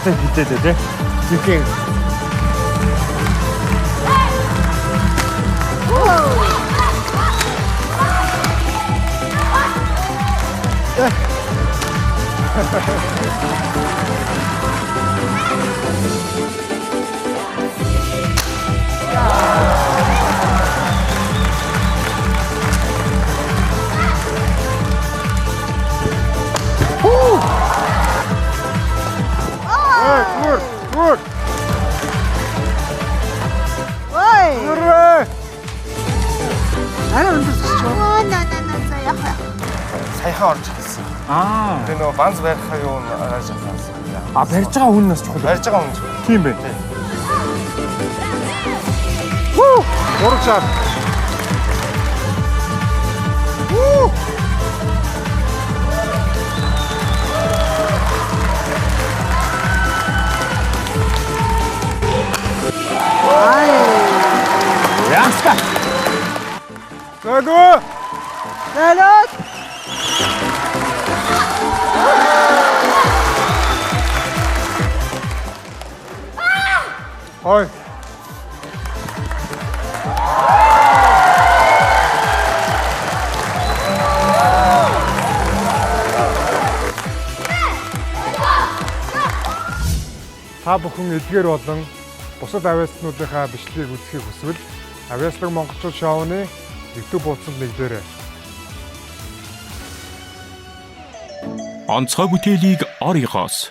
Гадаа хідээд тий. Жинхэнэ. Good, good. Ой. Хүрээ. Арай өндөр зогсчих. Оо на на на за яах вэ? Саяхан орж ирсэн. Аа. Тэгээ нөгөө банз барих юу н арай жахаас. А барьж байгаа хүн нас чухал. Барьж байгаа хүн чухал. Тийм байх. Хүү! Гурав шар. Хүү! Яаска. Зөөлөө. Зайлаад. Хой. Та бүхэн эдгээр болон бусад авиаснуудынхаа бичлэгийг үзэхийг хүсвэл Авиаслаг Монголчууд шоуны YouTube хуудсанд нэгдээрэй. Онцгой бүтээлийг Оригоос